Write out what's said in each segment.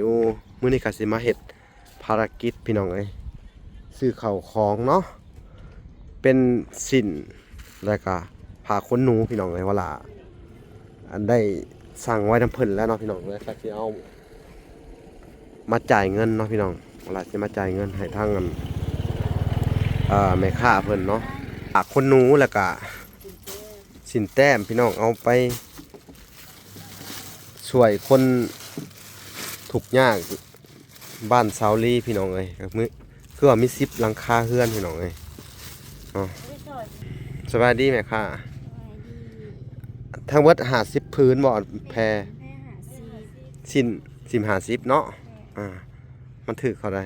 ຢູ່ ມື້ນີ້ກໍຊິມາເຮັດພາລະກິດພີ່ນ້ອງເອີຍ ຊື້ເຂົ້າຂອງເນາະ ເປັນສິ້ນ ແລ້ວກະຜ້າຂົນໜູພີ່ນ້ອງເອີຍ ວ່າລະ ອັນໄດ້ສັ່ງໄວ້ນຳເພິ່ນແລ້ວເນາະພີ່ນ້ອງ ແລ້ວກໍຊິເອົາມາຈ່າຍເງິນເນາະພີ່ນ້ອງ ວ່າລະຊິມາຈ່າຍເງິນໃຫ້ທາງອັນ ເອີ ແມ່ຄ້າເພິ່ນເນາະ ຜ້າຂົນໜູ ແລ້ວກະ ສິ້ນແຕ້ມພີ່ນ້ອງ ເອົາໄປຊ່ວຍຄົນທຸກຍາກບ້ານສາວລີພີ່ນ້ອງເອີຍ ກໍຄື ຄືວ່າມີສິບຫຼັງຄາເຮືອນພີ່ນ້ອງເອີຍເນາະ. ສະບາຍດີແມ່ຄ້າ ທັງເບິດຫ້າສິບຜືນບໍ່ ແພ ສິ້ນ ສິ້ນຫ້າສິບເນາະ ອ່າ ມັນຖືກເທົ່າໃດ?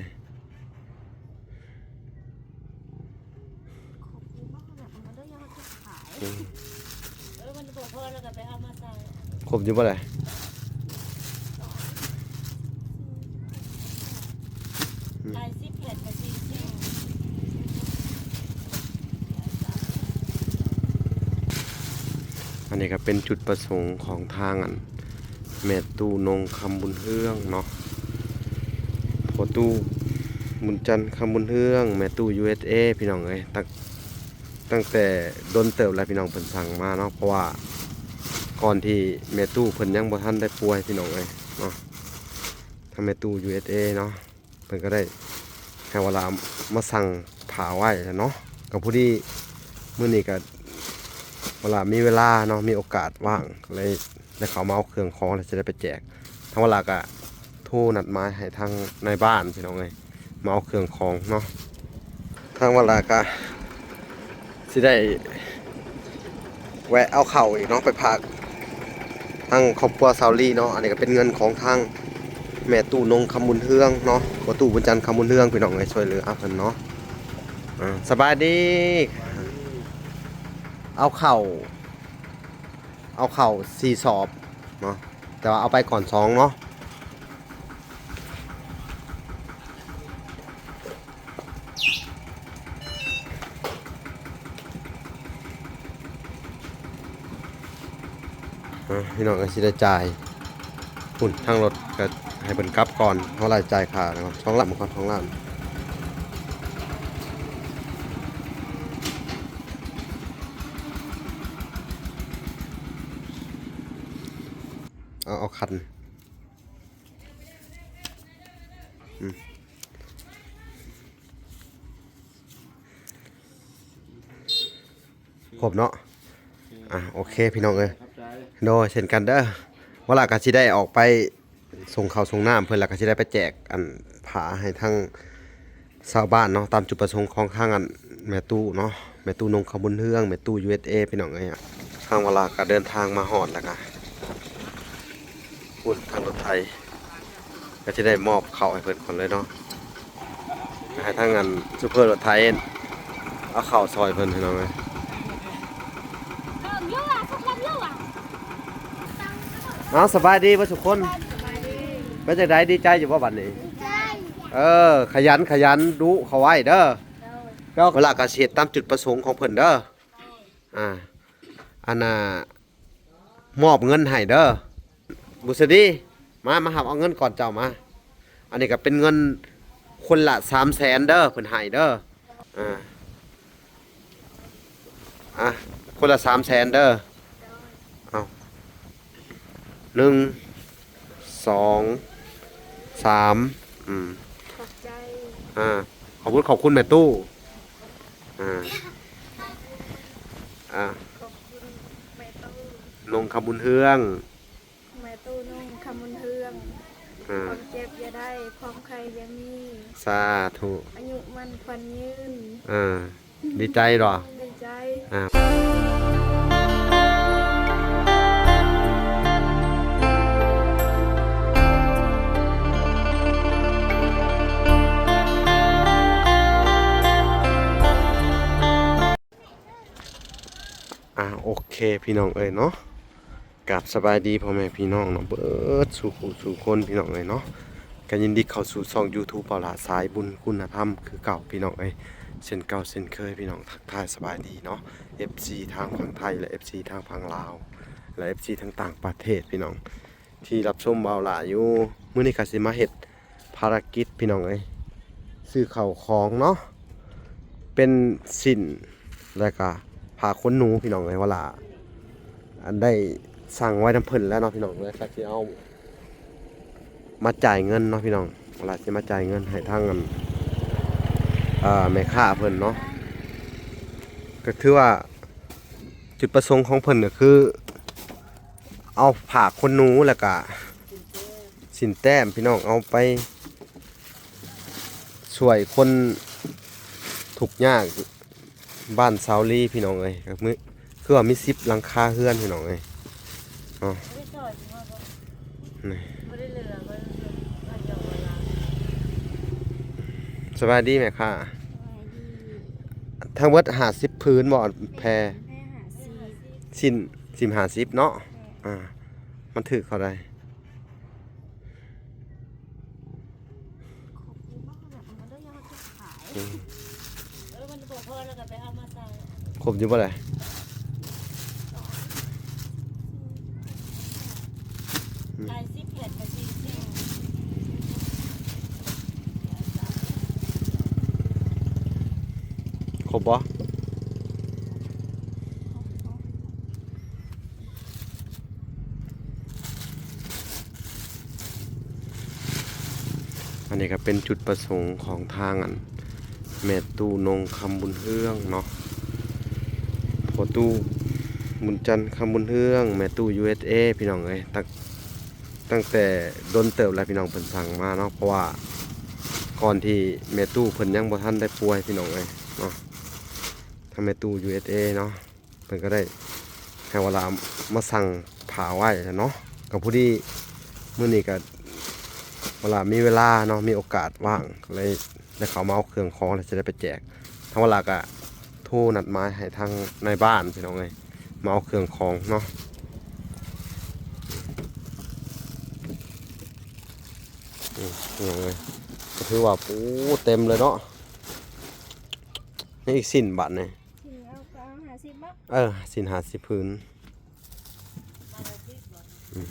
ອືມ ເອີ ມັນບໍ່ພໍ ແລ້ວກໍໄປເອົາມາໃສ່ ຄົບຢູ່ບໍ່ລະ? ອືມ ຫຼາຍສິບແຜ່ນກໍສີ່ສິບ ອັນນີ້ກໍເປັນຈຸດປະສົງຂອງທາງອັນ ແມ່ຕູ້ນົງຄຳບຸນເຮືອງເນາະ ພໍ່ຕູ້ບຸນຈັນຄຳບຸນເຮືອງ ແມ່ຕູ້ USA ພີ່ນ້ອງເອີຍ ຕັ້ງ ຕັ້ງແຕ່ດົນເຕີບແລ້ວພີ່ນ້ອງ ເພິ່ນສັ່ງມາເນາະ ເພາະວ່າກ່ອນທີ່ແມ່ຕູ້ເພິ່ນຍັງບໍ່ທັນໄດ້ປ່ວຍພີ່ນ້ອງເອີຍເນາະ ທາງແມ່ຕູ້ USA ເນາະ ເພິ່ນກໍໄດ້ໃຫ້ວາລາມາສັ່ງຜ້າໄວ້ແລ້ວເນາະ ກໍພໍດີມື້ນີ້ກໍວາລາມີເວລາເນາະ ມີໂອກາດວ່າງ ກໍເລີຍໄດ້ເຂົ້າມາເອົາເຄື່ອງຂອງ ແລ້ວຊິໄດ້ໄປແຈກ ທາງວາລາກໍໂທນັດໝາຍໃຫ້ທາງນາຍບ້ານພີ່ນ້ອງເອີຍ ມາເອົາເຄື່ອງຂອງເນາະ ທາງວາລາກໍ ຊິໄດ້ແວະເອົາເຂົ້າອີກເນາະ ໄປຝາກທາງຄອບຄົວສາວລີເນາະ ອັນນີ້ກໍເປັນເງິນຂອງທາງແມ່ຕູ້ນົງຄຳບຸນເຮືອງເນາະ ພໍ່ຕູ້ບຸນຈັນຄຳບຸນເຮືອງ ພີ່ນ້ອງເອີຍ ຊ່ວຍເຫຼືອເພິ່ນເນາະ ອ່າ ສະບາຍດີ ເອົາເຂົ້າ ເອົາເຂົ້າສີ່ສອບເນາະ ແຕ່ວ່າເອົາໄປກ່ອນສອງເນາະ ອ່າ ພີ່ນ້ອງກໍຊິໄດ້ຈ່າຍ ພຸ້ນ ທາງລົດກໍໃຫ້ເພິ່ນກັບກ່ອນ ເຮົາໄລ່ຈ່າຍຄ່າກ່ອນ ສອງລ້ານກ່ອນ ສອງລ້ານ ເອົາ ເອົາຄັນ ອືມ ຄົບເນາະ ອ່າ ໂອເຄ ພີ່ນ້ອງເອີຍ ຂອບໃຈ ໂດຍ ເຊັ່ນກັນເດີ ວາລາກໍຊິໄດ້ອອກໄປ ສົ່ງເຂົ້າສົ່ງນ້ຳເພິ່ນ ແລ້ວກໍຊິໄດ້ໄປແຈກອັນຜ້າໃຫ້ທາງຊາວບ້ານເນາະ ຕາມຈຸດປະສົງຂອງທາງອັນແມ່ຕູ້ເນາະ ແມ່ຕູ້ນົງຄຳບຸນເຮືອງ ແມ່ຕູ້ USA ພີ່ນ້ອງເອີຍ ທາງວາລາກໍເດີນທາງມາຮອດແລ້ວກໍ ພຸ້ນ ທາງລົດໄຖ ກໍຊິໄດ້ມອບເຂົ້າໃຫ້ເພິ່ນກ່ອນເລີຍເນາະ ໃຫ້ທາງອັນໂຊເຟີລົດໄຖເອົາເຂົ້າຊ່ອຍເພິ່ນ ພີ່ນ້ອງເອີຍ ເອົາ ສະບາຍດີເບິດທຸກຄົນ ສະບາຍດີ ເປັນຈັ່ງໃດ ດີໃຈຢູ່ບໍ່ບັດນີ້? ດີໃຈ ເອີ ຂະຫຍັນ ຂະຫຍັນ ດຸເຂົ້າໄວ້ເດີ ໂດຍ ເວລາກໍຊິເຮັດຕາມຈຸດປະສົງຂອງເພິ່ນເດີ ອ່າ ອັນນ່າ ມອບເງິນໃຫ້ເດີ ບຸດສະດີ ມາ ມາຮັບເອົາເງິນກ່ອນເຈົ້າມາ ອັນນີ້ກໍເປັນເງິນຄົນລະສາມແສນເດີ ເພິ່ນໃຫ້ເດີ ອ່າ ອ່ະ ຄົນລະສາມແສນເດີ ເອົາ ໜຶ່ງ ສອງ ສາມ ອືມ ຂອບໃຈ ອ່າ ຂອບຄຸນ ຂອບຄຸນແມ່ຕູ້ ອ່າ ອ່າ ຂອບຄຸນແມ່ຕູ້ ນົງຄຳບຸນເຮືອງ ແມ່ຕູ້ນົງຄຳບຸນເຮືອງ ອ່າ ຄວາມເຈັບຢ່າໄດ້ ຄວາມໄຂ້ຢ່າມີ ສາທຸ ອາຍຸໝັ້ນຂວັນຍືນ ອ່າ ດີໃຈເນາະ ດີໃຈ ອ່າ ອ່າ ໂອເຄ ພີ່ນ້ອງເອີຍເນາະ ກາບສະບາຍດີພໍ່ແມ່ພີ່ນ້ອງເນາະ ເບິດສູ່ຜູ້ສູ່ຄົນ ພີ່ນ້ອງເອີຍເນາະ ກໍຍິນດີເຂົ້າສູ່ຊ່ອງ YouTube ເປົ່າຫຼ້າ ສາຍບຸນຄຸນນະທຳຄືເກົ່າ ພີ່ນ້ອງເອີຍ ເຊັ່ນເກົ່າເຊັ່ນເຄີຍ ພີ່ນ້ອງ ທັກທາຍສະບາຍດີເນາະ ເອັຟຊີ ທາງຝັ່ງໄທ ແລະ ເອັຟຊີ ທາງຝັ່ງລາວ ແລະ ເອັຟຊີ ທາງຕ່າງປະເທດ ພີ່ນ້ອງ ທີ່ຮັບຊົມບ່າວຫຼ້າຢູ່. ມື້ນີ້ກໍຊິມາເຮັດພາລະກິດພີ່ນ້ອງເອີຍ, ຊື້ເຂົ້າຂອງເນາະ, ເປັນຊີ້ນ ແລ້ວກະຜ້າຂົນໜູພີ່ນ້ອງເອີຍ. ບ່າວຫຼ້າ ອັນ ໄດ້ສັ່ງໄວ້ນຳເພິ່ນແລ້ວເນາະພີ່ນ້ອງ, ແລ້ວກໍຊິເອົາມາຈ່າຍເງິນເນາະພີ່ນ້ອງ. ບ່າວຫຼ້າຊິມາຈ່າຍເງິນໃຫ້ທາງ ອັນ ເອີ ແມ່ຄ້າເພິ່ນເນາະ. ກໍຖືວ່າ ຈຸດປະສົງຂອງເພິ່ນກໍຄື ເອົາຜ້າຂົນໜູ ແລ້ວກະຊີ້ນແຕ້ມພີ່ນ້ອງ, ເອົາໄປຊ່ວຍຄົນທຸກຍາກບ້ານຊາວລີພີ່ນ້ອງເອີຍ. ກໍຄື ຄືວ່າມີສິບຫຼັງຄາເຮືອນພີ່ນ້ອງເອີຍເນາະ. ນີ້ ສະບາຍດີແມ່ຄ້າ. ທັງເບິດຫ້າສິບຜືນບໍ່ ແພ? ແພຫ້າສິບ ສິ້ນ ສິ້ນຫ້າສິບເນາະ. ແມ່ນ ອ່າ ມັນຖືກເທົ່າໃດ? ຄົບຢູ່ບໍ່ລະ? ເອີ ມັນບໍ່ພໍແລ້ວກໍໄປເອົາມາໃສ່. ຄົບຢູ່ບໍ່ລະ? ອືມ ຫຼາຍສິບແຜ່ນກໍສີ່ສິບ. ຄົບບໍ່? ອັນນີ້ກໍເປັນຈຸດປະສົງຂອງທາງ ອັນ ແມ່ຕູ້ນົງຄຳບຸນເຮືອງເນາະ, ພໍ່ຕູ້ບຸນຈັນຄຳບຸນເຮືອງ, ແມ່ຕູ້ ຢູເອສເອ ພີ່ນ້ອງເອີຍ. ຕັ້ງ ຕັ້ງແຕ່ດົນເຕີບແລ້ວພີ່ນ້ອງ ເພິ່ນສັ່ງມາເນາະ, ເພາະວ່າກ່ອນທີ່ແມ່ຕູ້ເພິ່ນຍັງບໍ່ທັນໄດ້ປ່ວຍພີ່ນ້ອງເອີຍເນາະ, ທາງແມ່ຕູ້ ຢູເອສເອ ເນາະ. ເພິ່ນກໍໄດ້ໃຫ້ວາລາມາສັ່ງຜ້າໄວ້ແລ້ວເນາະ. ກໍພໍດີມື້ນີ້ກໍວາລາມີເວລາເນາະ, ມີໂອກາດວ່າງ ກໍເລີຍໄດ້ເຂົ້າມາເອົາເຄື່ອງຂອງ ແລ້ວຊິໄດ້ໄປແຈກ. ທາງວາລາກໍໂທນັດໝາຍໃຫ້ທາງນາຍບ້ານພີ່ນ້ອງເອີຍ ມາເອົາເຄື່ອງຂອງເນາະ. ອືມ ພີ່ນ້ອງເອີຍ ກໍຖືວ່າ ໂອ້ ເຕັມເລີຍເນາະ. ຍັງອີກສິ້ນບາດນີ້. ຊິເອົາກໍເອົາຫ້າສິບບໍ? ເອີ ສິ້ນຫ້າສິບຜືນ. ອືມ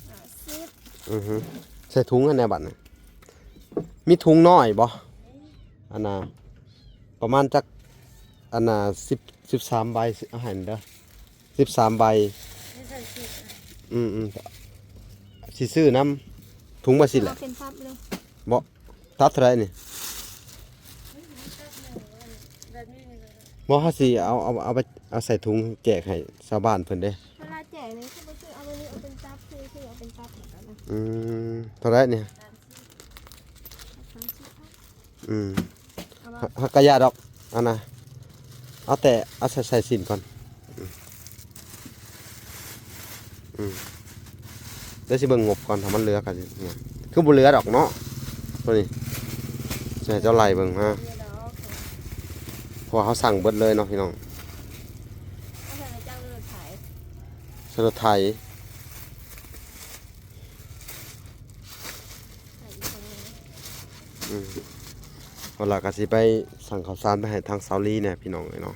ຫ້າສິບ. ອືຮຶ ໃສ່ຖົງຫັ້ນແດ່ບັດນີ້. ມີຖົງນ້ອຍບໍ່? ອັນນ່າ ປະມານຈັກ ອັນນ່າ ສິບ ສິບສາມໃບ ເອົາໃຫ້ແດ່ເດີ ສິບສາມໃບ. ອືມໆ ຊິຊື້ນຳ ຖົງມາຊິແຫຼະ. ເອົາເປັນພັບເລີຍ ບໍ່ ພັບເທົ່າໃດນີ້? ບໍ່ ເຮົາຊິເອົາ ເອົາ ເອົາໄປ ເອົາໃສ່ຖົງແຈກໃຫ້ຊາວບ້ານເພິ່ນເດ້. ເວລາແຈກນີ້ຄືບໍ່ຊື້ ເອົາແບບນີ້ ເອົາເປັນພັບ ຄື ຄືເອົາເປັນພັບແລ້ວກັນນະ. ອືມ ເທົ່າໃດນີ້? ສາມສິບ ສາມສິບພັບ. ອືມ ເອົາບໍ່? ຫາ ຫາກະຢາດອກ ອັນນ່າ ເອົາແຕ່ ເອົາໃສ່ ໃສ່ສິ້ນກ່ອນ. ອືມ ອືມ ດຽວຊິເບິ່ງງົບກ່ອນ ຖ້າມັນເຫຼືອກໍຊິ ຄືບໍ່ເຫຼືອດອກເນາະ ໂຕນີ້ ຊິໃຫ້ເຈົ້າໄລ່ເບິ່ງຫາ ເພາະວ່າເຮົາສັ່ງເບິດເລີຍເນາະພີ່ນ້ອງ. ເອົາໃສ່ລົດຈັກ ຫຼືລົດໄຖ? ໃສ່ລົດໄຖ. ອືມ ເຮົາລະກະຊິໄປສັ່ງເຂົ້າສານໄປໃຫ້ທາງສາວລີແດ່ພີ່ນ້ອງເອີຍເນາະ.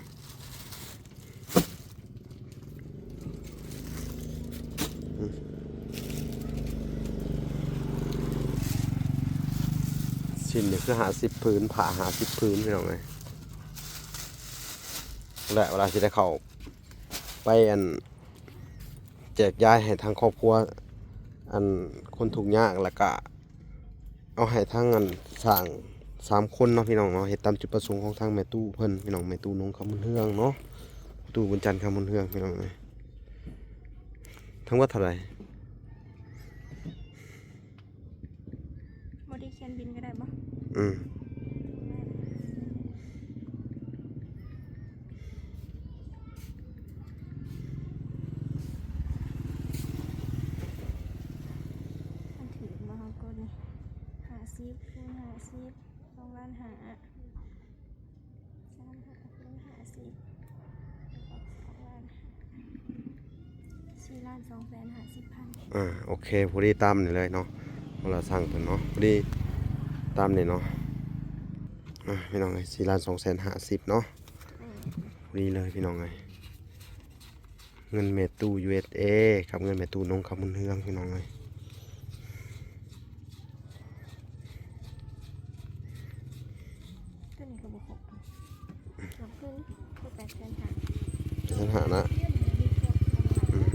ອືມ ສິ້ນນີ້ຄືຫ້າສິບຜືນ ຜ້າຫ້າສິບຜືນພີ່ນ້ອງເອີຍ. ແລະ ເວລາຊິໄດ້ເຂົ້າໄປ ອັນ ແຈກຢາຍໃຫ້ທາງຄອບຄົວ ອັນ ຄົນທຸກຍາກ ແລ້ວກະເອົາໃຫ້ທາງ ອັນ ຊ່າງສາມຄົນເນາະພີ່ນ້ອງເນາະ. ເຮັດຕາມຈຸດປະສົງຂອງທາງແມ່ຕູ້ເພິ່ນພີ່ນ້ອງ ແມ່ຕູ້ນົງຄຳບຸນເຮືອງເນາະ ຕູ້ບຸນຈັນຄຳບຸນເຮືອງພີ່ນ້ອງເອີຍ. ທັງໝົດເທົ່າໃດ? ບໍ່ໄດ້ຂຽນບິນກໍໄດ້ບໍ່? ອືມ ມັນຖືກບໍ່? ເຮົາກົດນີ້ ຫ້າສິບ ຄູນ ຫ້າສິບ ສອງລ້ານຫ້າ. ສາມ ຫາ ຄູນ ຫ້າສິບ ສອງລ້ານຫ້າ. ສອງແສນຫ້າສິບພັນ. ອ່າ ໂອເຄ ພໍດີຕາມນີ້ເລີຍເນາະ ເວລາສັ່ງເພິ່ນເນາະ ພໍດີຕາມນີ້ເນາະ. ອ່າ ພີ່ນ້ອງເອີຍ ສີ່ລ້ານສອງແສນຫ້າສິບເນາະ. ອືມ ພໍດີເລີຍພີ່ນ້ອງເອີຍ ເງິນແມ່ຕູ້ ຢູເອັສເອ ກັບເງິນແມ່ຕູ້ນົງຄຳບຸນເຮືອງ ພີ່ນ້ອງເອີຍ. ຕົວນີ້ກໍບໍ່ຄົບ ສອງຄືນ ຄືແປດແສນຫ້າ ແປດແສນຫ້ານະ. ອືມ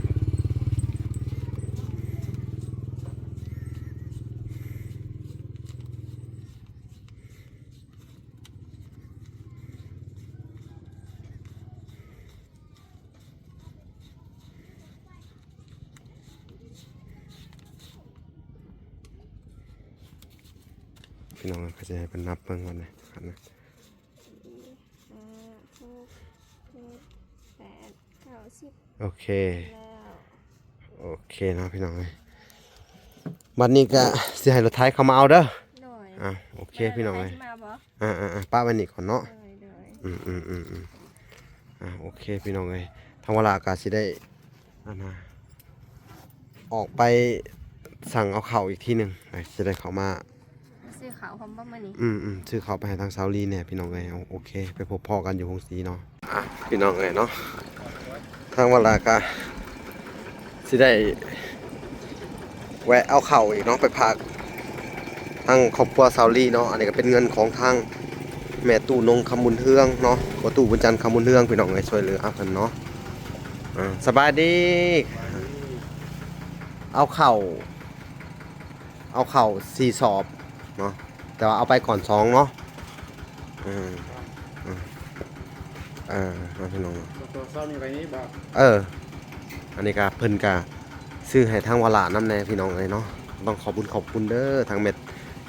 ພີ່ນ້ອງ ເຂົາຈະໃຫ້ເພິ່ນນັບເບິ່ງກ່ອນນະ ຫັ້ນນະ. ສີ່ ຫ້າ ຫົກ ເຈັດ ແປດ ເກົ້າ ສິບ ໂອເຄ ແລ້ວ ໂອເຄເນາະ ພີ່ນ້ອງເອີຍ ບັດນີ້ກະຊິໃຫ້ລົດໄຖເຂົ້າມາເອົາເດີ. ໂດຍ ອ່າ ໂອເຄ ພີ່ນ້ອງເອີຍ ລົດໄຖຊິມາບໍ່? ອ່າໆໆ ປະໄວ້ນີ້ກ່ອນເນາະ. ໂດຍໆ ອືມໆໆໆ ອ່າ ໂອເຄ ພີ່ນ້ອງເອີຍ ທາງວາລາກະຊິໄດ້ ອັນນະ ອອກໄປສັ່ງເອົາເຂົ້າອີກທີໜຶ່ງ ຊິໄດ້ເຂົ້າມາຊື້ເຂົ້າພ້ອມບໍ່ມື້ນີ້? ອືມໆ ຊື້ເຂົ້າໄປໃຫ້ທາງສາວລີແດ່ ພີ່ນ້ອງເອີຍ. ໂອເຄ ໄປພົບພໍ້ກັນຢູ່ໂຮງສີເນາະ. ອ່ະ ພີ່ນ້ອງເອີຍເນາະ ທາງວາລາກະຊິໄດ້ ແວະເອົາເຂົ້າອີກເນາະ ໄປຝາກທາງຄອບຄົວສາວລີເນາະ. ອັນນີ້ກໍເປັນເງິນຂອງທາງແມ່ຕູ້ນົງຄຳບຸນເຮືອງເນາະ ພໍ່ຕູ້ບຸນຈັນຄຳບຸນເຮືອງ ພີ່ນ້ອງເອີຍ ຊ່ວຍເຫຼືອເພິ່ນເນາະ. ອ່າ ສະບາຍດີ. ເອົາເຂົ້າ ເອົາເຂົ້າສີ່ສອບເນາະ ແຕ່ວ່າເອົາໄປກ່ອນສອງເນາະ. ເອີ ເອີ ເອີ ເນາະ ພີ່ນ້ອງເນາະ ສອງ ສອງນີ້ໄປນີ້ບໍ່? ເອີ ອັນນີ້ກະເພິ່ນກະຊື້ໃຫ້ທາງວາລານຳແດ່ ພີ່ນ້ອງເອີຍເນາະ. ຕ້ອງຂອບບຸນຂອບຄຸນເດີ ທາງແມ່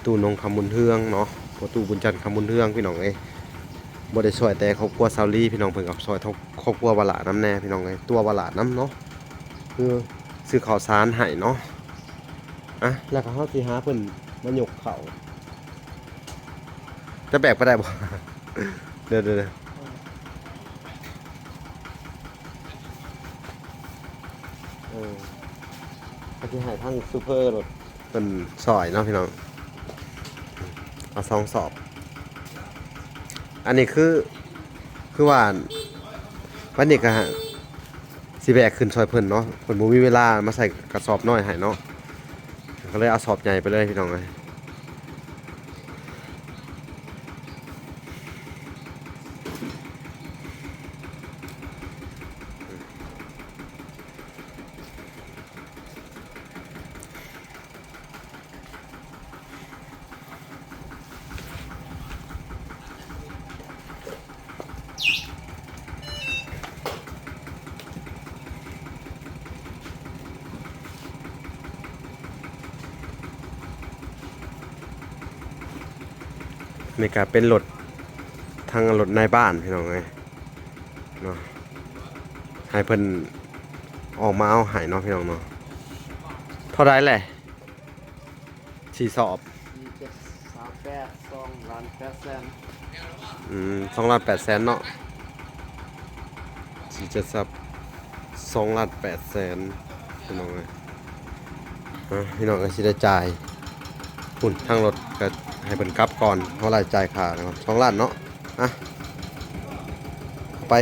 ຕູ້ນົງຄຳບຸນເຮືອງເນາະ ພໍ່ຕູ້ບຸນຈັນຄຳບຸນເຮືອງ ພີ່ນ້ອງເອີຍ. ບໍ່ໄດ້ຊ່ວຍແຕ່ຄອບຄົວສາວລີ ພີ່ນ້ອງ ເພິ່ນກໍຊ່ວຍຄອບຄົວວາລານຳແດ່ ພີ່ນ້ອງເອີຍ ຕົວວາລານຳເນາະ ຄືຊື້ເຂົ້າສານໃຫ້ເນາະ. ອ່ະ ແລ້ວກໍເຮົາຊິຫາເພິ່ນມາຍົກເຂົ້າ ຈະແບກໄປໄດ້ບໍ່? ເດີໆໆ ເອີ ເຮົາຊິໃຫ້ທາງໂຊເຟີລົດເພິ່ນຊ່ອຍເນາະ ພີ່ນ້ອງ ເອົາສອງສອບ. ອັນນີ້ຄື ຄືວ່າ ບັດນີ້ກໍ ຊິແບກຂຶ້ນຊ່ອຍເພິ່ນເນາະ ເພິ່ນບໍ່ມີເວລາມາໃສ່ກະສອບນ້ອຍໃຫ້ເນາະ ກໍເລີຍເອົາສອບໃຫຍ່ໄປເລີຍ ພີ່ນ້ອງເອີຍ. ນີ້ກະເປັນລົດ ທາງລົດນາຍບ້ານ ພີ່ນ້ອງເອີຍເນາະ ໃຫ້ເພິ່ນອອກມາເອົາໃຫ້ເນາະ ພີ່ນ້ອງເນາະ. ເທົ່າໃດແຫຼະ? ສີ່ສອບ ສີ່ເຈັດສາມແປດ ສອງລ້ານແປດແສນ. ອືມ ສອງລ້ານແປດແສນເນາະ ສີ່ເຈັດສາມ ສອງລ້ານແປດແສນ ພີ່ນ້ອງເອີຍ. ອ່ະ ພີ່ນ້ອງກໍຊິໄດ້ຈ່າຍ ພຸ້ນ ທາງລົດກໍໃຫ້ເພິ່ນກັບກ່ອນ ເຮົາໄລ່ຈ່າຍຄ່າກ່ອນ ສອງລ້ານເນາະ. ອ່ະ ເອົາໄປ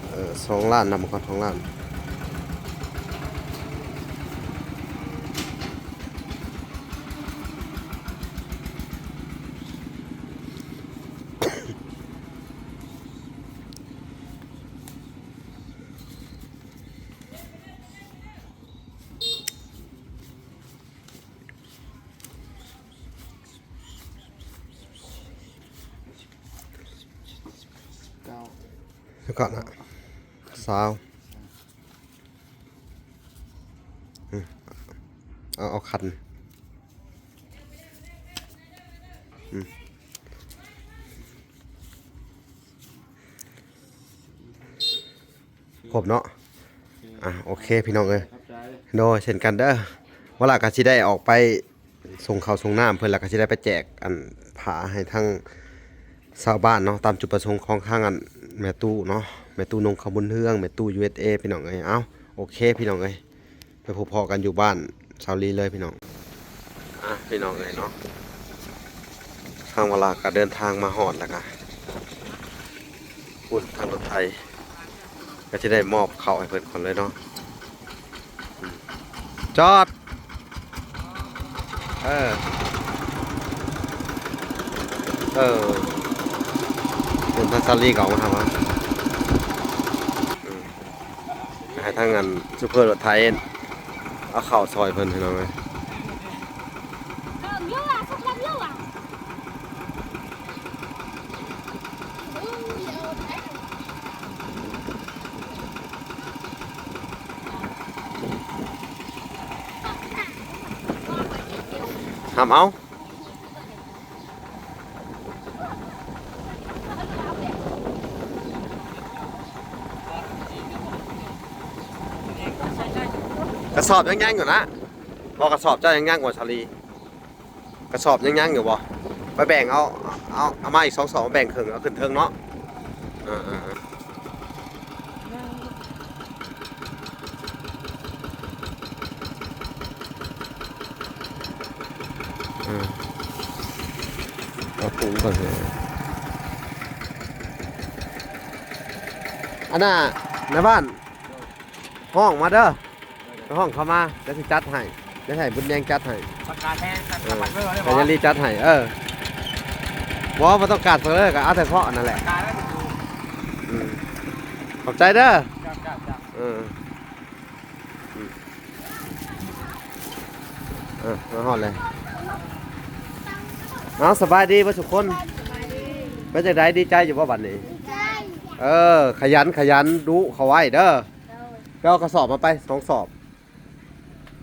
ເອີ ສອງລ້ານນຳກ່ອນ ສອງລ້ານ. ເກົ້າ ແລ້ວກໍນະ ຊາວ ອືມ ເອົາ ເອົາຄັນ ອືມ ຄົບເນາະ. ອ່ະ ໂອເຄ ພີ່ນ້ອງເອີຍ ຂອບໃຈ ໂດຍ ເຊັ່ນກັນເດີ. ວາລາກໍຊິໄດ້ອອກໄປສົ່ງເຂົ້າສົ່ງນ້ຳເພິ່ນ ແລ້ວກໍຊິໄດ້ໄປແຈກອັນຜ້າໃຫ້ທາງຊາວບ້ານເນາະ ຕາມຈຸດປະສົງຂອງທາງອັນແມ່ຕູ້ເນາະ ແມ່ຕູ້ນົງຄຳບຸນເຮືອງ ແມ່ຕູ້ ຢູເອັສເອ ພີ່ນ້ອງເອີຍ. ເອົ້າ ໂອເຄພີ່ນ້ອງເອີຍ ໄປພົບພໍ້ກັນຢູ່ບ້ານຊາວລີເລີຍພີ່ນ້ອງ. ອ່ະພີ່ນ້ອງເອີຍເນາະ ທາງວາລາກໍເດີນທາງມາຮອດແລ້ວກະ ພຸ້ນທາງລົດໄຖ ກໍຈະໄດ້ມອບເຂົ້າໃຫ້ເພິ່ນກ່ອນເລີຍເນາະ. ອືມ ຈອດ ເອີ ເອີ ເປັນທາງຊາລີກໍອອກມາທາງວ່າ ອືມ ໃຫ້ທາງອັນຊູເຟີລົດໄຖເອົາເຂົ້າຊ່ອຍເພິ່ນພີ່ນ້ອງເອີຍ. ຫາມເອົາ ກະສອບຍັງຍັງຢູ່ນະ ບໍ່ ກະສອບເຈົ້າຍັງຍັງບໍ່ສາລີ? ກະສອບຍັງຍັງຢູ່ບໍ່? ໄປແບ່ງເອົາ ເອົາ ເອົາມາອີກສອງສອບ ມາແບ່ງເຄິ່ງ ເອົາຂຶ້ນເທິງເນາະ. ເອີ ເອີ ເອີ ເອີ ເອົາປຸງກ່ອນເດີ. ອັນນ່າ ນາຍບ້ານ ຮ້ອງມາເດີ. ໄປຮ້ອງເຂົາມາ ດຽວຊິຈັດໃຫ້ ດຽວໃຫ້ບຸນແຍງຈັດໃຫ້. ປະກາດແທ້ ເອີ ປະກາດເລີຍ ແລ້ວ ແລ້ວ ແລ້ວ ຍາລີຈັດໃຫ້. ເອີ ບໍ່ ບໍ່ຕ້ອງການເລີຍ ກໍເອົາແຕ່ເພາະນັ້ນແຫຼະ. ປະກາດແລ້ວ ອືມ ຂອບໃຈເດີ. ເຈົ້າ ເຈົ້າ ເຈົ້າ ເອີ ອືມ ເອີ ມາຮອດແລ້ວ. ເອົາ ສະບາຍດີເບິດທຸກຄົນ. ເປັນຈັ່ງໃດ ດີໃຈຢູ່ບໍ່ບັດນີ້? ດີໃຈ. ເອີ ຂະຫຍັນ ຂະຫຍັນ ດຸເຂົ້າໄວ້ເດີ. ໂດຍ. ໄປເອົາກະສອບມາໄປ ສອງສອບ.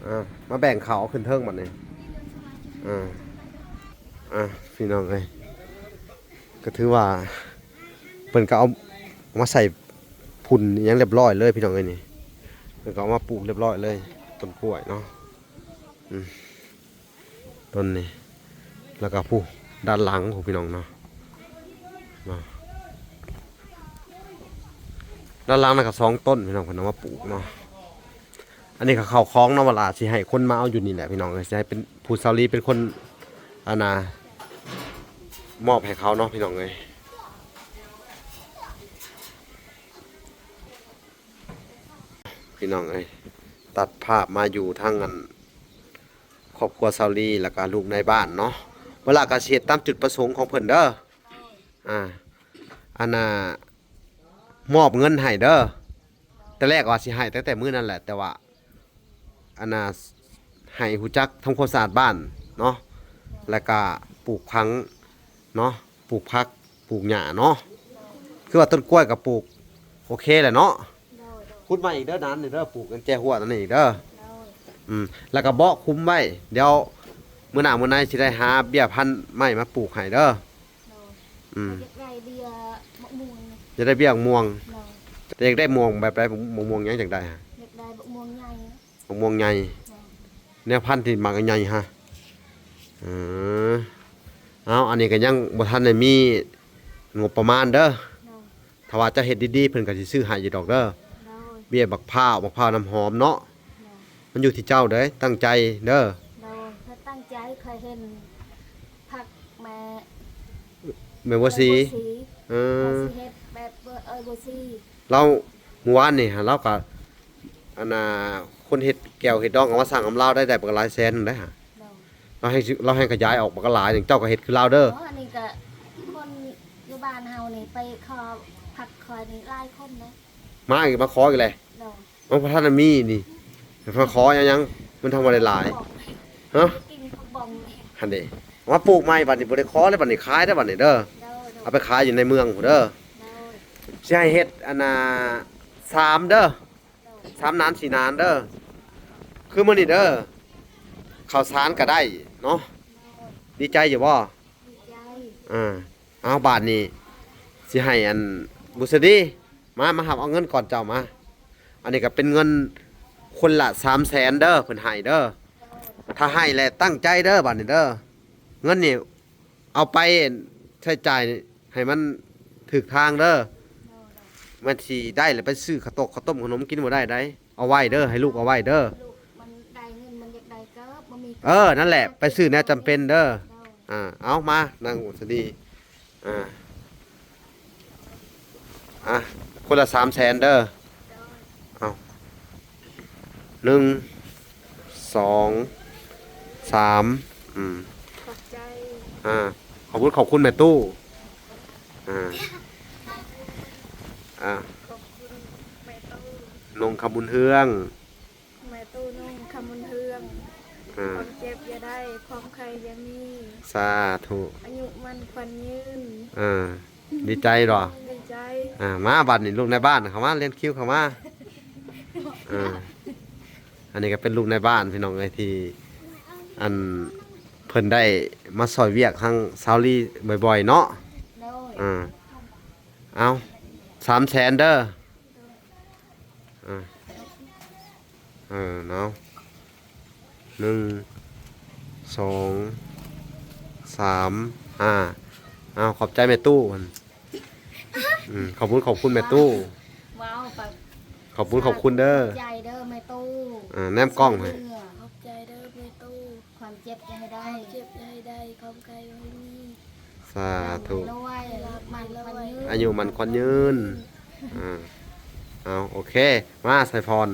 ອ່າ ມາແບ່ງເຂົ້າຂຶ້ນເທິງບັດນີ້. ອ່າ ອ່າ ພີ່ນ້ອງເອີຍ ກໍຖືວ່າເພິ່ນກໍເອົາມາໃສ່ຝຸ່ນອີ່ຫຍັງລຽບລ້ອຍເລີຍພີ່ນ້ອງເອີຍ. ນີ້ເພິ່ນກໍເອົາມາປູກລຽບລ້ອຍເລີຍ ຕົ້ນກ້ວຍເນາະ. ອືມ ຕົ້ນນີ້ ແລ້ວກໍຜູ້ດ້ານຫຼັງ ຜູ້ ພີ່ນ້ອງເນາະ ເນາະ ດ້ານຫຼັງນັ້ນກໍສອງຕົ້ນພີ່ນ້ອງ ເພິ່ນເອົາມາປູກເນາະ. ອັນນີ້ກໍເຂົ້າຂອງເນາະ ວາລາຊິໃຫ້ຄົນມາເອົາຢູ່ນີ້ແຫຼະພີ່ນ້ອງເອີຍ ຊິໃຫ້ເປັນຜູ້ສາວລີເປັນຄົນ ອັນນ່າ ມອບໃຫ້ເຂົາເນາະພີ່ນ້ອງເອີຍ. ພີ່ນ້ອງເອີຍ ຕັດພາບມາຢູ່ທາງອັນ ຄອບຄົວສາວລີ ແລ້ວກະລູກໃນບ້ານເນາະ. ເວລາກໍຊິເຮັດຕາມຈຸດປະສົງຂອງເພິ່ນເດີ. ອ່າ ອັນນ່າ ມອບເງິນໃຫ້ເດີ. ແຕ່ແລກວ່າຊິໃຫ້ຕັ້ງແຕ່ມື້ນັ້ນແຫຼະ ແຕ່ວ່າ ອັນນ່າ ໃຫ້ຮູ້ຈັກທຳຄວາມສະອາດບ້ານເນາະ ແລ້ວກະປູກຝັງເນາະ ປູກຜັກ ປູກຫຍ້າເນາະ. ຄືວ່າຕົ້ນກ້ວຍກໍປູກໂອເຄແຫຼະເນາະ. ໂດຍ ໂດຍ. ຂຸດມາອີກເດີ ນັ້ນນີ້ເດີ ປູກແຈຫົວນັ້ນອີກເດີ. ໂດຍ. ອືມ ແລ້ວກໍເບາະຄຸມໄວ້ ດຽວມື້ໜ້າມື້ໃນຊິໄດ້ຫາເບ້ຍພັນໄມ້ມາປູກໃຫ້ເດີ. ໂດຍ. ອືມ ຢາກໄດ້ເບ້ຍໝາກມ່ວງ. ຢາກໄດ້ເບ້ຍໝາກມ່ວງ. ໂດຍ. ແຕ່ຢາກໄດ້ມ່ວງແບບໃດ? ໝາກມ່ວງຫຍັງຢາກໄດ້? ຢາກໄດ້ໝາກມ່ວງໃຫຍ່. ໝາກມ່ວງໃຫຍ່. ໂດຍ. ແນວພັນທີ່ໝາກໃຫຍ່ຮະ. ເອີ ເອົາ ອັນນີ້ກໍຍັງບໍ່ທັນໄດ້ມີງົບປະມານເດີ. ໂດຍ. ຖ້າວ່າເຈົ້າເຮັດດີໆ ເພິ່ນກໍຊິຊື້ໃຫ້ຢູ່ດອກເດີ. ໂດຍ. ເບ້ຍບັກພ້າວ ບັກພ້າວນ້ຳຫອມເນາະ. ໂດຍ. ມັນຢູ່ທີ່ເຈົ້າເດີ ຕັ້ງໃຈເດີ. ໂດຍ. ຂ້ອຍຕັ້ງໃຈ ຂ້ອຍເຫັນຜັກແມ່ ແມ່ບົວສີ. ແມ່ບົວສີ. ເອີ ຂ້ອຍຊິເຮັດແບບເອື້ອຍບົວສີ. ລາວ ມື້ວານນີ້ຫັ້ນ ລາວກໍ ອັນນ່າ ຄົນເຮັດແກ້ວເຮັດດອງ ເອົາມາສ້າງນຳລາວໄດ້ ໄດ້ບັກຫຼາຍແສນໜຶ່ງໄດ໋ຫະ. ໂດຍ. ລາວແຮ່ງ ລາວແຮ່ງຂະຫຍາຍອອກບັກຫຼາຍໜຶ່ງ ເຈົ້າກໍເຮັດຄືລາວເດີ. ອໍ ອັນນີ້ກໍຄົນຢູ່ບ້ານເຮົານີ້ໄປຂໍຜັກຂ້ອຍນີ້ຫຼາຍຄົນນະ. ມາອີກ ມາຂໍອີກແຫຼະ. ໂດຍ. ມັນບໍ່ທັນໄດ້ມີນີ້ ມາຂໍຫຍັງ ມັນທຳບໍ່ໄດ້ຫຼາຍ. ຮະ? ກິນຜັກບ່ອງ. ຫັ້ນເດ ມາປູກໃໝ່ບັດນີ້ ບໍ່ໄດ້ຂໍແລ້ວບັດນີ້ ຂາຍແລ້ວບັດນີ້ເດີ. ໂດຍ ໂດຍ. ເອົາໄປຂາຍຢູ່ໃນເມືອງພຸ້ນເດີ. ໂດຍ. ຊິໃຫ້ເຮັດ ອັນນ່າ ສາມເດີ. ໂດຍ. ສາມນານ ສີ່ນານເດີ ຄືມື້ນີ້ເດີ ເຂົ້າສານກໍໄດ້ເນາະ. ໂດຍ. ດີໃຈຢູ່ບໍ່? ດີໃຈ. ອ່າ ເອົາ ບາດນີ້ຊິໃຫ້ອັນ ບຸດສະດີ ມາ ມາຮັບເອົາເງິນກ່ອນເຈົ້າມາ. ອັນນີ້ກໍເປັນເງິນຄົນລະສາມແສນເດີ ເພິ່ນໃຫ້ເດີ. ໂດຍ. ຖ້າໃຫ້ແລ້ວຕັ້ງໃຈເດີ ບາດນີ້ເດີ ເງິນນີ້ ເອົາໄປໃຊ້ຈ່າຍໃຫ້ມັນຖືກທາງເດີ. ໂດຍ ໂດຍ. ມັນຊິໄດ້ແລ້ວໄປຊື້ເຂົ້າຕົກເຂົ້າຕົ້ມຂະໜົມກິນບໍ່ໄດ້ໃດ. ເອົາໄວ້ເດີ ໃຫ້ລູກເອົາໄວ້ເດີ. ລູກມັນໄດ້ເງິນ ມັນຢາກໄດ້ເກີບ ບໍ່ມີເກີບ. ເອີ ນັ້ນແຫຼະ ໄປຊື້ແນວຈຳເປັນເດີ. ໂດຍ ອ່າ ເອົາມາ ນາງອຸສະດີ ອ່າ ອ່າ ຄົນລະສາມແສນເດີ. ໂດຍ ເອົາ ໜຶ່ງ ສອງ ສາມ ອືມ ຂອບໃຈ. ອ່າ ຂອບຄຸນ ຂອບຄຸນແມ່ຕູ້. ອ່າ ອ່າ ຂອບຄຸນແມ່ຕູ້ ນ້ອງຄຳບຸນເຮືອງ. ແມ່ຕູ້ນ້ອງຄຳບຸນເຮືອງ ອ່າ ຄວາມເຈັບຢ່າໄດ້ ຄວາມໄຂ້ຢ່າມີ. ສາທຸ ອາຍຸໝັ້ນຂວັນຍືນ. ອ່າ ດີໃຈເນາະ ດີໃຈ. ອ່າ ມາບັດນີ້ ລູກໃນບ້ານເຂົ້າມາ ລຽນຄິວເຂົ້າມາ. ອ່າ ອັນນີ້ກໍເປັນລູກໃນບ້ານພີ່ນ້ອງເອີຍ ທີ່ ອັນ ເພິ່ນໄດ້ມາຊ່ອຍວຽກທາງຊາວລີບ່ອຍໆເນາະ. ໂດຍ ອ່າ ເອົາ ສາມແສນເດີ. ອ່າ ເອີ ເອົາ ໜຶ່ງ ສອງ ສາມ ຫ້າ. ເອົາ ຂອບໃຈແມ່ຕູ້. ອືມ ຂອບຄຸນ ຂອບຄຸນແມ່ຕູ້. ເວົ້າໄປ ຂອບຄຸນ ຂອບຄຸນເດີ. ຂອບໃຈເດີແມ່ຕູ້. ອ່າ ແນມກ້ອງໃຫ້. ຂອບໃຈເດີແມ່ຕູ້. ຄວາມເຈັບຢ່າໃຫ້ໄດ້ ຄວາມເຈັບຢ່າໃຫ້ໄດ້ ຄວາມໄຂ້ຢ່າໃຫ້ມີ. ສາທຸ ໃຫ້ລວຍ ໃຫ້ລ່ຳໃຫ້ລວຍ ອາຍຸໝັ້ນຂວັນຍືນ. ອ່າ ເອົາ ໂອເຄ ມາ ສາຍພອນ.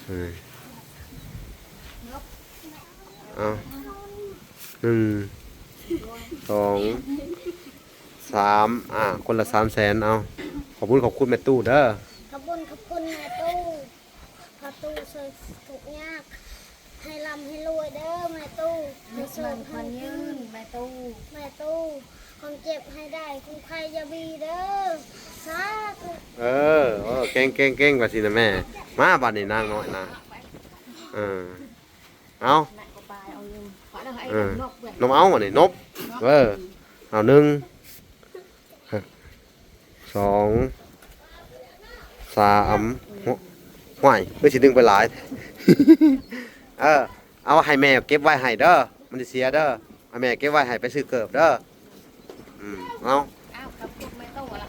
ເອີ ເອົາ ໜຶ່ງ ສອງ ສາມ ອ່າ ຄົນລະສາມແສນ. ເອົາ ຂອບຄຸນ ຂອບຄຸນແມ່ຕູ້ເດີ. ຂອບຄຸນ ຂອບຄຸນແມ່ຕູ້. ພໍ່ຕູ້ຊ່ວຍທຸກຍາກ ໃຫ້ລ່ຳໃຫ້ລວຍເດີແມ່ຕູ້. ອາຍຸໝັ້ນຂວັນຍືນແມ່ຕູ້. ແມ່ຕູ້ ຄວາມເຈັບໃຫ້ໄດ້ ຄວາມໄຂ້ຢ່າມີເດີ. ສາທຸ. ເອີ ເອີ ເກັ່ງໆໆ ວ່າຊີ້ນະແມ່. ມາບັດນີ້ນາງນ້ອຍນະ. ເອີ ເອົາ ເອີ ນົບເອົາບັດນີ້ ນົບ. ເອີ ເອົາ ໜຶ່ງ ສອງ ສາມ ຫ້ວຍ ຄືຊິດຶງໄປຫຼາຍ. ເອີ ເອົາໃຫ້ແມ່ເກັບໄວ້ໃຫ້ເດີ ມັນຊິເສຍເດີ. ໃຫ້ແມ່ເກັບໄວ້ໃຫ້ໄປຊື້ເກີບເດີ. ອືມ ເອົາ ເອົາ ກັບພວກແມ່ຕູ້ລະ.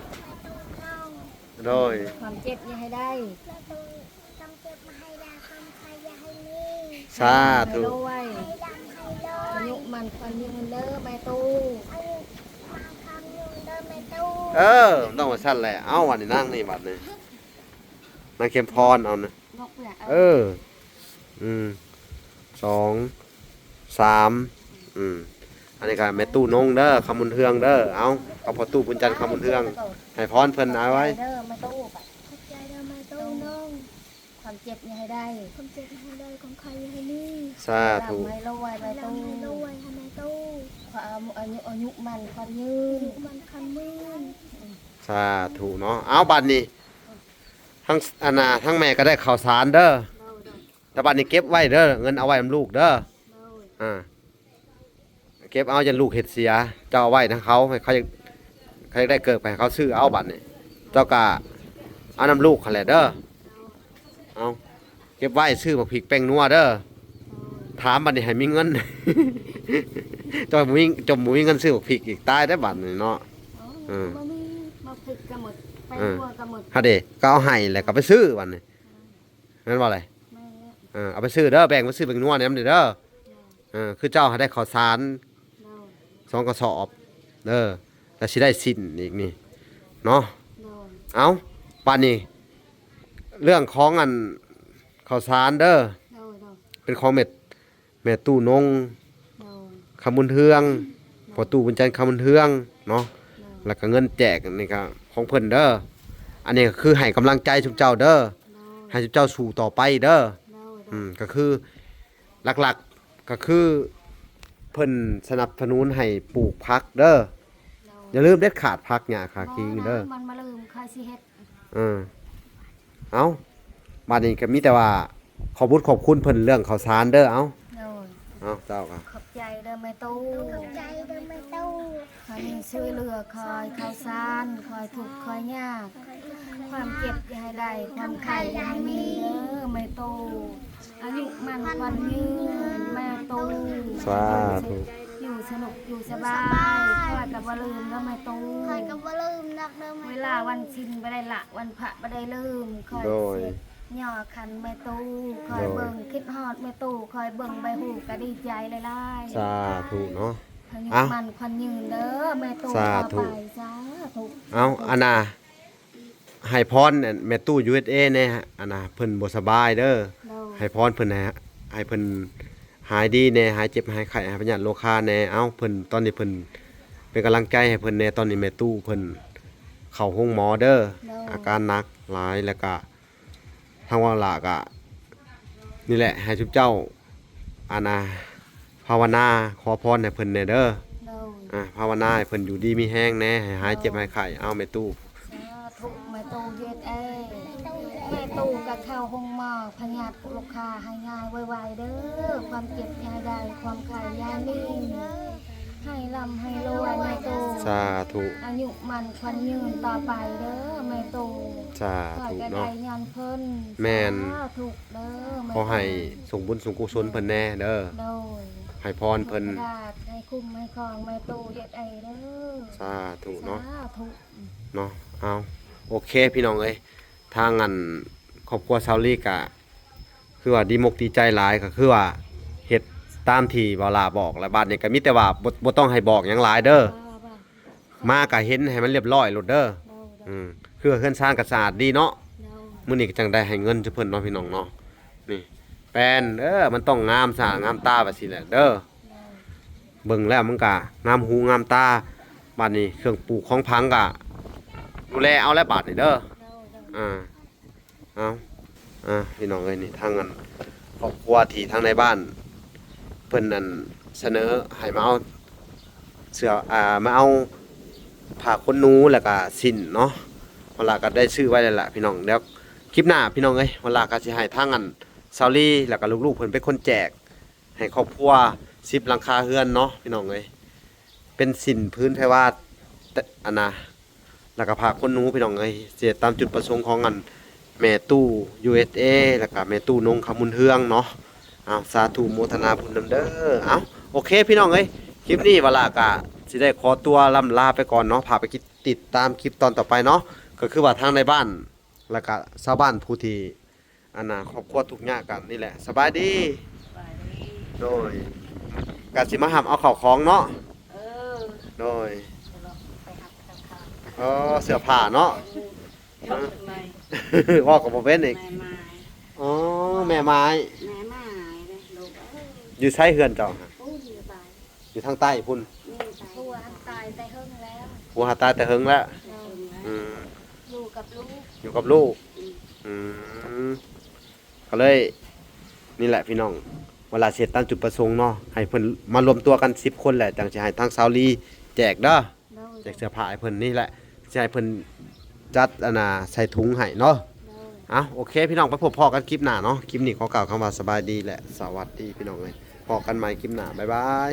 ໂດຍ ຄວາມເຈັບຢ່າໃຫ້ໄດ້ ຄວາມເຈັບໃຫ້ໄດ້ ຄວາມໄຂ້ຢ່າໃຫ້ມີ. ສາທຸ ໃຫ້ລວຍ ໃຫ້ລ່ຳໃຫ້ລວຍ ອາຍຸໝັ້ນຂວັນຍືນເດີແມ່ຕູ້. ອາຍຸໝັ້ນຂວັນຍືນເດີແມ່ຕູ້. ເອີ ຕ້ອງວ່າຊັ້ນແຫຼະ. ເອົາ ບັດນີ້ນາງນີ້ ບັດນີ້ນາງເຂັມພອນ ເອົານະ. ເອີ ອືມ ສອງ ສາມ ອືມ ອັນນີ້ກໍແມ່ຕູ້ນົງເດີ ຄຳບຸນເຮືອງເດີ. ເອົາ ຂອບພໍ່ຕູ້ບຸນຈັນ ຄຳບຸນເຮືອງ ໃຫ້ພອນເພິ່ນເອົາໄວ້. ເດີແມ່ຕູ້ ຂອບໃຈເດີແມ່ຕູ້ນົງ. ຄວາມເຈັບຢ່າໃຫ້ໄດ້ ຄວາມເຈັບຢ່າໃຫ້ໄດ້ ຄວາມໄຂ້ຢ່າໃຫ້ມີ. ສາທຸ ໃຫ້ລ່ຳໃຫ້ລວຍແມ່ຕູ້ ໃຫ້ລ່ຳໃຫ້ລວຍ ໃຫ້ແມ່ຕູ້. ຄວາມອາຍຸ ອາຍຸໝັ້ນຂວັນຍືນ ອາຍຸໝັ້ນຂວັນຍືນ. ສາທຸເນາະ. ເອົາ ບັດນີ້ ທັງ ອັນນ່າ ທັງແມ່ກໍໄດ້ເຂົ້າສານເດີ. ໂດຍ ໂດຍ ແຕ່ບັດນີ້ເກັບໄວ້ເດີ ເງິນເອົາໄວ້ນຳລູກເດີ. ໂດຍ ອ່າ ເກັບເອົາ ຢ້ານລູກເຮັດເສຍ ເຈົ້າເອົາໄວ້ນຳເຂົາ ໃຫ້ເຂົາຢາກ ເຂົາຢາກໄດ້ເກີບ ໃຫ້ເຂົາຊື້ເອົາ. ບັດນີ້ເຈົ້າກະເອົານຳລູກຫັ້ນແຫຼະເດີ. ເອົາ ເກັບໄວ້ຊື້ໝາກພິກແປ້ງນົວເດີ. ໂດຍ ຖາມບັດນີ້ໃຫ້ມີເງິນ ເຈົ້າບໍ່ມີ ເຈົ້າບໍ່ມີເງິນຊື້ໝາກພິກອີກ ຕາຍໄດ໋ບັດນີ້ເນາະ. ເອີ ບໍ່ມີ ໝາກພິກກໍໝົດ ແປ້ງນົວກໍໝົດ. ຫັ້ນເດ ກໍເອົາໃຫ້ແລ້ວກໍໄປຊື້ບັດນີ້. ແມ່ນບໍ່ແຫຼະ? ແມ່ນແລ້ວ. ເອີ ເອົາໄປຊື້ເດີ ແບ່ງໄປຊື້ແປ້ງນົວນຳເດີ. ໂດຍ ເອີ ຄືເຈົ້າໃຫ້ໄດ້ເຂົ້າສານ ໂດຍ ສອງກະສອບເດີ ແລ້ວຊິໄດ້ສິ້ນອີກນີ້ເນາະ. ໂດຍ ເອົ້າ ບາດນີ້ເລື່ອງຂອງອັນເຂົ້າສານເດີ. ໂດຍ ໂດຍ ເປັນຂອງແມ່ ແມ່ຕູ້ນົງ ໂດຍ ຄຳບຸນເຮືອງ ໂດຍ ພໍ່ຕູ້ບຸນຈັນ ຄຳບຸນເຮືອງເນາະ. ໂດຍ ແລ້ວກໍເງິນແຈກນີ້ກໍຂອງເພິ່ນເດີ. ອັນນີ້ກໍຄືໃຫ້ກຳລັງໃຈຊຸມເຈົ້າເດີ. ໂດຍ ໃຫ້ຊຸມເຈົ້າສູ້ຕໍ່ໄປເດີ. ໂດຍ ໂດຍ ອືມ ກໍຄືຫຼັກໆກໍຄືເພິ່ນສະໜັບສະໜູນໃຫ້ປູກຜັກເດີ. ໂດຍ ຢ່າລືມເດັດຂາດ ຜັກຫຍ້າຂາຄີງເດີ. ບໍ່ນະ ມັນມາລືມ ຂ້ອຍຊິເຮັດ. ເອີ ເອົ້າ ບາດນີ້ກໍມີແຕ່ວ່າຂອບບຸນຂອບຄຸນເພິ່ນເລື່ອງເຂົ້າສານເດີ. ເອົ້າ ໂດຍ ເອົ້າ ເຈົ້າກໍຂອບໃຈເດີແມ່ຕູ້. ຂອບໃຈເດີແມ່ຕູ້. ອັນນີ້ຊ່ວຍເຫຼືອຂ້ອຍເຂົ້າສານ ຂ້ອຍທຸກຂ້ອຍຍາກ ຄວາມເຈັບຢ່າໃຫ້ໄດ້ ຄວາມໄຂ້ຢ່າໃຫ້ມີເດີແມ່ຕູ້. ອາຍຸໝັ້ນຂວັນຍືນແມ່ຕູ້. ສາທຸ. ຢູ່ສະໜຸກຢູ່ສະບາຍ ຂ້ອຍກໍບໍ່ລືມເດີແມ່ຕູ້. ຂ້ອຍກໍບໍ່ລືມດອກເດີແມ່ຕູ້. ເວລາວັນສິນບໍ່ໄດ້ລະ ວັນພະບໍ່ໄດ້ລືມ. ໂດຍ ຂ້ອຍຊິ ຍາຄັນແມ່ຕູ້ຄອຍເບິ່ງ ໂດຍ ຄິດຮອດແມ່ຕູ້ຄອຍເບິ່ງໃບຫູກະດີໃຈຫຼາຍໆ ສາທຸເນາະ ໃຫ້ອາຍຸໝັ້ນຂວັນຍືນເດີແມ່ຕູ້ ສາທຸ ຕໍ່ໄປ ສາທຸ ເອົາ ອັນນ່າ ໃຫ້ພອນແມ່ຕູ້ ຢູເອັສເອ ແດ່ ອັນນ່າ ເພິ່ນບໍ່ສະບາຍເດີ ໂດຍ ໃຫ້ພອນເພິ່ນ ໃຫ້ ໃຫ້ເພິ່ນຫາຍດີແດ່ ຫາຍເຈັບຫາຍໄຂ້ ຫາຍພະຍາດໂລຄາແດ່ ເອົາ ເພິ່ນ ຕອນນີ້ເພິ່ນ ເປັນກຳລັງໃຈໃຫ້ເພິ່ນແດ່ ຕອນນີ້ແມ່ຕູ້ເພິ່ນເຂົ້າໂຮງໝໍເດີ ໂດຍ ອາການໜັກຫຼາຍ ແລ້ວກະ ທາງວາລະກະ ນີ້ແຫຼະ ໃຫ້ຊຸມເຈົ້າ ອັນນ່າ ພາວະນາຂໍພອນໃຫ້ເພິ່ນແດ່ເດີ ໂດຍ ອ່າ ພາວະນາໃຫ້ເພິ່ນຢູ່ດີມີແຮງແດ່ ໃຫ້ຫາຍເຈັບຫາຍໄຂ້ ເອົາແມ່ຕູ້ ສາທຸ ແມ່ຕູ້ ຢູເອັສເອ ແມ່ຕູ້ກະເຂົ້າໂຮງໝໍ ພະຍາດໂລຄາຫາຍງ່າຍໄວໆເດີ ຄວາມເຈັບຢ່າໃຫຍ່ ຄວາມໄຂ້ຢ່າມີ ໃຫ້ລ່ຳໃຫ້ລວຍແມ່ຕູ້ ສາທຸ ອາຍຸໝັ້ນຂວັນຍືນຕໍ່ໄປເດີແມ່ຕູ້ ສາທຸເນາະ ຂ້ອຍກະໄດ້ຍ້ອນເພິ່ນ ແມ່ນ ສາທຸເດີແມ່ຕູ້ ຂໍໃຫ້ສົ່ງບຸນສົ່ງກຸສົນເພິ່ນແດ່ເດີ ໂດຍ ໃຫ້ພອນເພິ່ນ ໃຫ້ຄຸ້ມໃຫ້ຄອງແມ່ຕູ້ ຢູເອັສເອ ເດີ ສາທຸເນາະ ສາທຸ ເນາະ ເອົາ ໂອເຄ ພີ່ນ້ອງເອີຍ ທາງອັນ ຄອບຄົວຊາວລີກະ ຄືວ່າດີມົກດີໃຈຫຼາຍ ກໍຄືວ່າເຮັດຕາມທີ່ວາລາບອກ ແລ້ວບາດນີ້ກໍມີແຕ່ວ່າບໍ່ ບໍ່ຕ້ອງໃຫ້ບອກຫຍັງຫຼາຍເດີ ມາກໍເຫັນໃຫ້ມັນລຽບລ້ອຍໂລດເດີ ໂດຍ ອືມ ຄືເຮືອນຊານກໍສະອາດດີເນາະ ໂດຍ ມື້ນີ້ກໍຈັ່ງໄດ້ໃຫ້ເງິນຈຸເພິ່ນເນາະ ພີ່ນ້ອງເນາະ ນີ້ ແປ້ນເດີ ມັນຕ້ອງງາມສະອາດງາມຕາແບບຊີ້ແຫຼະເດີ ໂດຍ ເບິ່ງແລ້ວມັນກະງາມຫູງາມຕາ ບາດນີ້ເຄື່ອງປູກຂອງຝັງກະດູແລເອົາແລ້ວບາດນີ້ເດີ ໂດຍ ໂດຍ ອ່າ ເອົາ ອ່າ ພີ່ນ້ອງເອີຍ ນີ້ທາງອັນຄອບຄົວທີ່ທາງໃນບ້ານເພິ່ນນັ້ນສະເໜີໃຫ້ມາເອົາເສື້ອ ອ່າ ມາເອົາຜ້າຂົນໜູ ແລ້ວກະສິ້ນເນາະ ວາລາກະໄດ້ຊື້ໄວ້ແລ້ວລະ ພີ່ນ້ອງ ດຽວຄລິບໜ້າ ພີ່ນ້ອງເອີຍ ວາລາກະຊິໃຫ້ທາງອັນຊາວລີ ແລ້ວກະລູກໆເພິ່ນເປັນຄົນແຈກ ໃຫ້ຄອບຄົວສິບຫຼັງຄາເຮືອນເນາະ ພີ່ນ້ອງເອີຍ ເປັນສິ້ນພື້ນໄພວາດ ແຕ່ ອັນນ່າ ແລ້ວກະຜ້າຂົນໜູ ພີ່ນ້ອງເອີຍ ເຮັດຕາມຈຸດປະສົງຂອງອັນແມ່ຕູ້ ຢູເອັສເອ ແລ້ວກະແມ່ຕູ້ນົງຄຳບຸນເຮືອງເນາະ ເອົາ ສາທຸໂມທະນາບຸນນຳເດີ ເອົາ ໂອເຄ ພີ່ນ້ອງເອີຍ ຄລິບນີ້ວາລາກະຊິໄດ້ຂໍຕົວລ່ຳລາໄປກ່ອນເນາະ ພາໄປຕິດຕາມຄລິບຕອນຕໍ່ໄປເນາະ ກໍຄືວ່າທາງໃນບ້ານ ແລ້ວກະຊາວບ້ານຜູ້ທີ່ ອັນນ່າ ຄອບຄົວທຸກຍາກກັນນີ້ແຫຼະ ສະບາຍດີ ສະບາຍດີ ໂດຍ ກະຊິມາຮັບເອົາເຂົ້າຂອງເນາະ ເອີ ໂດຍ ຊິລົງໄປຮັບເຂົ້າຂອງ ອໍ ເສື້ອຜ້າເນາະ ເອີ ເວົ້າກໍບໍ່ເປັນອີກ ແມ່ໝາຍ ອໍ ແມ່ໝາຍ ແມ່ໝາຍເດ້ລູກເອີຍ ຢູ່ໃສເຮືອນເຈົ້າ? ພຸ້ນຢູ່ໃສ? ຢູ່ທາງໃຕ້ພຸ້ນ ຢູ່ໃສ? ຜົວຫັ້ນຕາຍແຕ່ເຫິງແລ້ວ ຜົວຫັ້ນຕາຍແຕ່ເຫິງແລ້ວ ໂດຍ ອືມ ຢູ່ກັບລູກ ຢູ່ກັບລູກ ອືມ ອືມ ກໍເລີຍ ນີ້ແຫຼະພີ່ນ້ອງ ວາລາຊິເຮັດຕາມຈຸດປະສົງເນາະ ໃຫ້ເພິ່ນມາລວມຕົວກັນສິບຄົນແຫຼະ ຈັ່ງຊິໃຫ້ທາງຊາວລີແຈກເດີ ໂດຍ ແຈກເສື້ອຜ້າໃຫ້ເພິ່ນ ນີ້ແຫຼະ ຊິໃຫ້ເພິ່ນຈັດ ອັນນ່າ ໃສ່ຖົງໃຫ້ເນາະ ໂດຍ ເອົ້າ ໂອເຄ ພີ່ນ້ອງ ໄປພົບພໍ້ກັນຄລິບໜ້າເນາະ ຄລິບນີ້ຂໍກ່າວຄຳວ່າສະບາຍດີ ແລະ ສະຫວັດດີ ພີ່ນ້ອງເອີຍ ພໍ້ກັນໃໝ່ຄລິບໜ້າ ບາຍບາຍ.